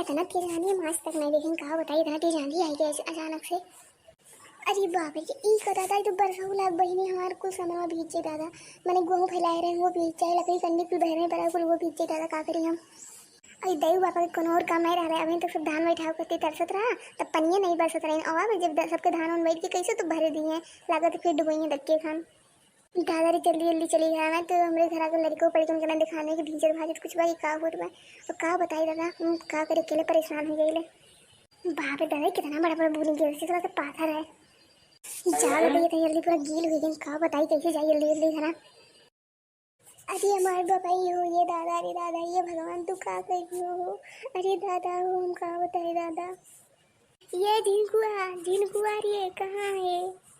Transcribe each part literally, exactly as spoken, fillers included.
इतना तेज आंधी हम आज तक नहीं देखे, का बताई, इतना तेज आंधी आई गया अचानक से। अरे बाप रे, ई का दादा, ई तो बरसा हुआ लाग बहिनी, हमार कुल सामानवा भीज जाई दादा। मने गेहूं फैलाए रहे, वो भीज जाए, लकड़ी कंडी कुल बहरे पड़ा, कुल वो भीज जाई दादा, का करी हम? अरे दई बापा के कोनो और काम नहीं रह रहा है, अभी तक सब धान बैठाव करते तरसत रहा, तब पनिया नहीं बरसत रहे। और अब जब द-, सबके धान उन बैठ के कैसे तो भरे दिए, लागत फिर डुबोइए दक्के खान। दादा रे, जल्दी जल्दी चली घरा ना, तो हमरे घरा के लड़को पड़ के उनके ना दिखाने के भीजत भाजत कुछ बा कि का होत बा। और का बताई दादा, हम का करे, अकेले परेशान हो गईले। बाप रे दादा, कितना बड़ा बड़ा बूंद गिरत है, थोड़ा सा पाथर है। जाओ दादा, ये तो जल्दी पूरा गील हो गई, का बताई कैसे जाई जल्दी जल्दी घरा। अरे हमार बाबा, ये हो, ये दादा रे दादा, ये भगवान तू का कर दियो हो। अरे दादा हो, हम का बताई दादा। ये झिनकुआ, झिनकुआ रे, कहाँ है?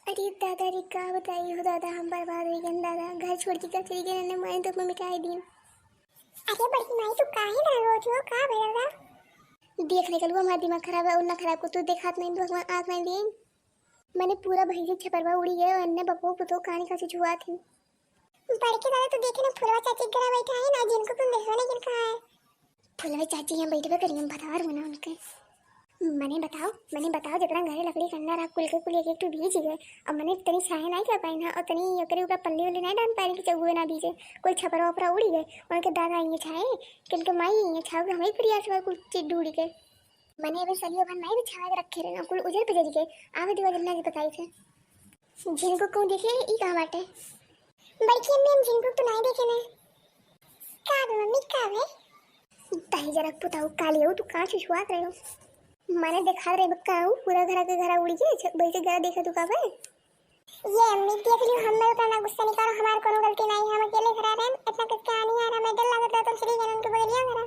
अरे दादा रे, का बताई हो दादा, हम बर्बाद हो गए दादा, घर छोड़ के का चली गई, मैंने दुख में मिटाई दी। अरे बड़की माई, तू काहे ना रोत हो, का भइल बा? देख ले कलुआ, हमार दिमाग खराब है और ना खराब को तू देखात नहीं, भगवान आँख नहीं दिए। मैंने पूरा भैंसी छपरवा उड़ी गए और अन्य बपो पुतो कहानी का से छुआ थी। बड़की दादा, तू देखे ना, फुलवा चाची के घरा बैठा है ना, झिनकू तुम देखो नहीं कहाँ है। फुलवा चाची यहाँ बैठबे करी, हम भतार हो ना उनके। मने बताओ, मने बताओ, जितना घरे लकड़ी कंडा रहा, कुल के कुल एक एक ठो भीज गए। और मने तनी छाहे नहीं कर पाई ना, और तनी ओकरे ऊपर पल्ली उल्ली नहीं डाल पाई कि चौबुए ना भीजे। कोई छपरा उपरा उड़ी गए, उनके दादा ये छाए, कि उनके माई ये छाओ, कि हमें फिर आस कुल चीज ढूंढी गए। मने अबे सलियो भर नहीं बिछावा के रखे रहे ना, कुल उजर पे जरी गए। आवे दिवा जल्दी बताई थे। झिनकू कहूँ देखे, ई कहाँ बाटे? बड़की अम्मी, हम झिनकू तो नहीं देखे ना। का बे मम्मी, का बे? ताई जरा पुताऊ काली हो, तू कहाँ छुछुआत रहे हो? माने देखा रहे बक्का हो, पूरा घरा के घरा उड़ी गए, छ-, बैठे घरा देखा तू का बे? ये अम्मी, देख लियो, हम लोग का ना गुस्सा निकालो, हमार कोनो गलती नहीं, हम अकेले घरा रहे, इतना किसके आनी यार, हमें डर लागत रहा, तुम चली गए उनके बगलिया घरा।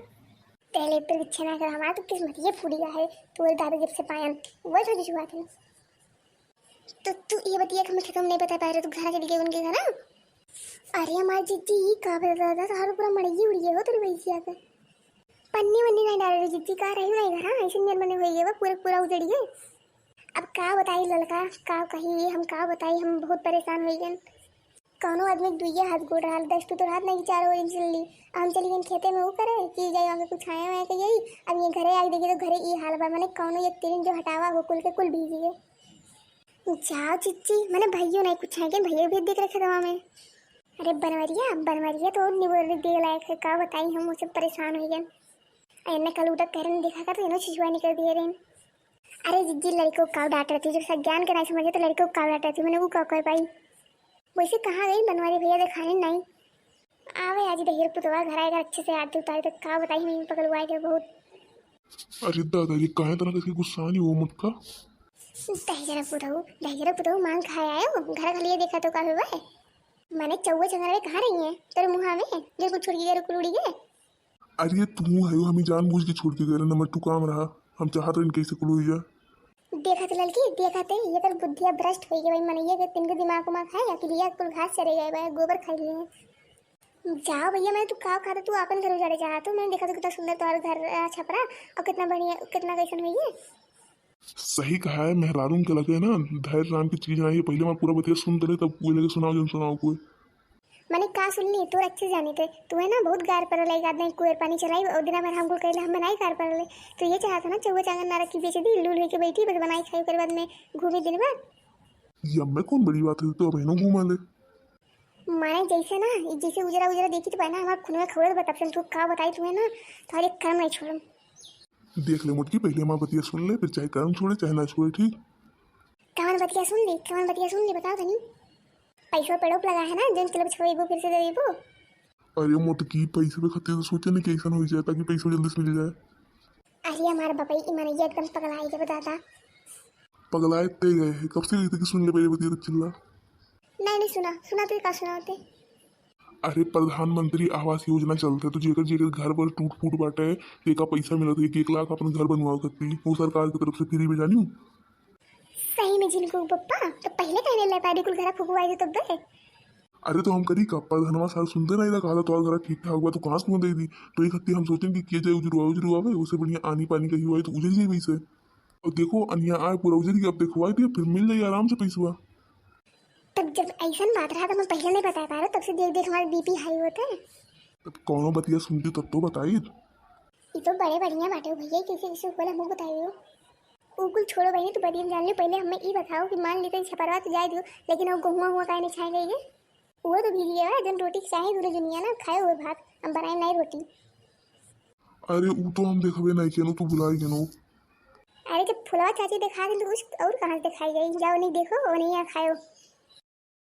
पहले तो गुस्सा ना कर, हमारा तो किस्मत ये फूट गया है, तू और दादा जब से पायन, वो छोटी सी बात है। तो तू ये बतिया के मुझे तुम नहीं बता पा रहे, तू घरा चली गई उनके घर, हाँ? अरे हमार जिज्जी, ई का बता दादा, तारो पूरा मड़ई उड़ी गए हो तोरी भैंसिया के। पन्नी वन्नी नहीं डाले रे जिज्जी, का रही नहीं घर, हाँ? ऐसे नियर मने होई गए बा, पूरा पूरा उजड़ी गए। अब का बताई ललका, का कही, हम का बताई, हम बहुत परेशान होई गए। कौनो आदमी के दुइये हाथ गोड़ रहल, दस ठो तो रहत नहीं, चारों ओर चल ली। हम चली गई खेते में, वो करे कि जाई वहाँ के कुछ आए वाए के यही। अब ये घरे आके देखी तो घरे ई हाल बा, माने कौनो एक तिरिन जो हटावा हो, कुल के कुल भीजी है। जाओ चिच्ची, माने भैयो नहीं कुछ है के, भैयो भी देख रखे दवा में। अरे बनवरिया, बनवरिया तो और निबोर दे लायक है, का बताई, हम उसे परेशान हो गए। एन्ने कल उठक कह रहे देखा कर, एनो छिछुआ निकल दिए रहे। अरे जिज्जी, लड़को काव डांट रही थी, जब सब ज्ञान के नहीं समझे तो लड़को काव डांट रही थी, मैंने वो का कह पाई। वैसे कहाँ गई बनवारी भैया, दिखाने नहीं आवे। आज दहियर पुतवा घर आएगा, अच्छे से आरती उतारी, तो का बताई, मैं पकड़वाए के बहुत। अरे दादा, ये काहे तरह के गुस्सा नहीं हो मुटका? दहियर पुतऊ, दहियर पुतऊ मांग खाए आयो, घर के लिए देखा तो का हुआ है? मैंने चौवे चंगरवे कहाँ रही है तेरे मुँहा में, जो कुछ छोड़ के गए, कुल उड़ी गए। अरे तू है, हमें जानबूझ के छोड़ के गए, नंबर टू काम रहा, हम चाहत रहन कैसे कुल हुई जा। देखत ललकी, देखत है, ये कर बुद्धिया भ्रष्ट हो गई भाई, मनैया के तिनके दिमाग उमाग है, अकेलिया कुल घास चरे गए भाई, गोबर खा लिए। जाओ भैया, मैं तू का खाता, तू आपन घर उजाड़े चाहत हो, मैंने देखा तो कितना सुंदर तुम्हारा घर, अ, छपरा, और कितना बढ़िया, कितना कैसन हुई है। सही कहा है, मेहरारून के लगे ना धैर्य नाम की चीज नहीं है। पहले हमार पूरा बतिया सुन तले, तब कोई लगे सुनाओ, जन सुनाओ कोई। मैंने का सुन ली, तोर अच्छे जाने थे। तू है ना बहुत गार पर ले, याद नहीं, कुएर पानी चलाई और दिना भर हमको कहले हम बनाई गार पर ले। तो ये चाहता ना चौवा चांगन ना रखी, बेच दी, लूल होके बैठी, बस बनाई खाई, ओकर बाद में घूमी दिन भर। ये अब में कौन बड़ी बात है, तो अब इनो घूमा ले। माने जैसे ना, जैसे उजरा उजरा देखी तो ना हमार खून में खौरत बा, तब से तू का बताई तुम्हें ना, तुम्हारे कर्म नहीं छोड़म। देख ले मोटकी, पहले हमार बतिया सुन ले, फिर चाहे कर्म छोड़े चाहे ना छोड़े, ठीक? कवन बतिया सुन ली, कवन बतिया सुन ली, बताओ तनी। पैसवा पेड़ों पे लगा है ना, जौन क्लब छोड़ेबो फिर से देबो। अरे मोटकी, पैसे पे खातिर तो सोचे नहीं कि ऐसा हो जाए ताकि पैसा जल्दी से मिल जाए। अरे हमार बाबा, ई मनैया एकदम पगला है, जब दादा। पगलाए ते गए है, कब से कहते कि सुन ले पहले बतिया, तो चिल्ला। नहीं, नहीं सुना, सुना तो का सुना होते। अरे प्रधानमंत्री आवास योजना चलते तो जेकर जेकर घर पर टूट फूट बाटे, तेका पैसा मिलत है, एक एक लाख अपन घर बनवाओ करती, वो सरकार की तरफ से फ्री में जानियो। सही में जिनको पप्पा, तो पहले कहने ले पारी कुल घरा फुकवाई दे तो बे। अरे तो हम करी का, प्रधानवा सार सुनते नहीं रहा, कहा तो घरा ठीक ठाक बा, तो कहाँ से तुम्हें दे दी? तो एक हत्ती हम सोचें कि किए जाए उजरू आवे, उजरू आवे, उसे बढ़िया आनी पानी कही हुआ है तो उजर जाए वैसे। और देखो अनिया आए पूरा उजर गया, अब देखो आई दिया, फिर मिल जाए आराम से पैसवा। तब जब ऐसन बात रहा तो मैं पहले नहीं बता पा रहा, तब से देख देख हमारा बीपी हाई होता है। तब कौनो बतिया सुनती तब तो बताई। तो बड़े बढ़िया बाटे हो भैया, कैसे कैसे होला हमको बताइयो। उ कुल छोड़ो बहिनी, तू बतिया जान ले, पहले हमें ई बताओ कि मान ली तो छपरवा तो जाए दियो, लेकिन वो गहुआ हुआ काहे नहीं छाए गई है? वो तो भीगी है, जन रोटी चाहे दूनो जनिया ना खाए हुए भात, हम बनाए नहीं रोटी। अरे उ तो हम देखबे नहीं केनो, तू भुलाई गेनो। अरे जब फुलवा चाची दिखा दे तो उस और कहाँ से दिखाई गई? जाओ नहीं देखो, वो नहीं यहाँ खाओ।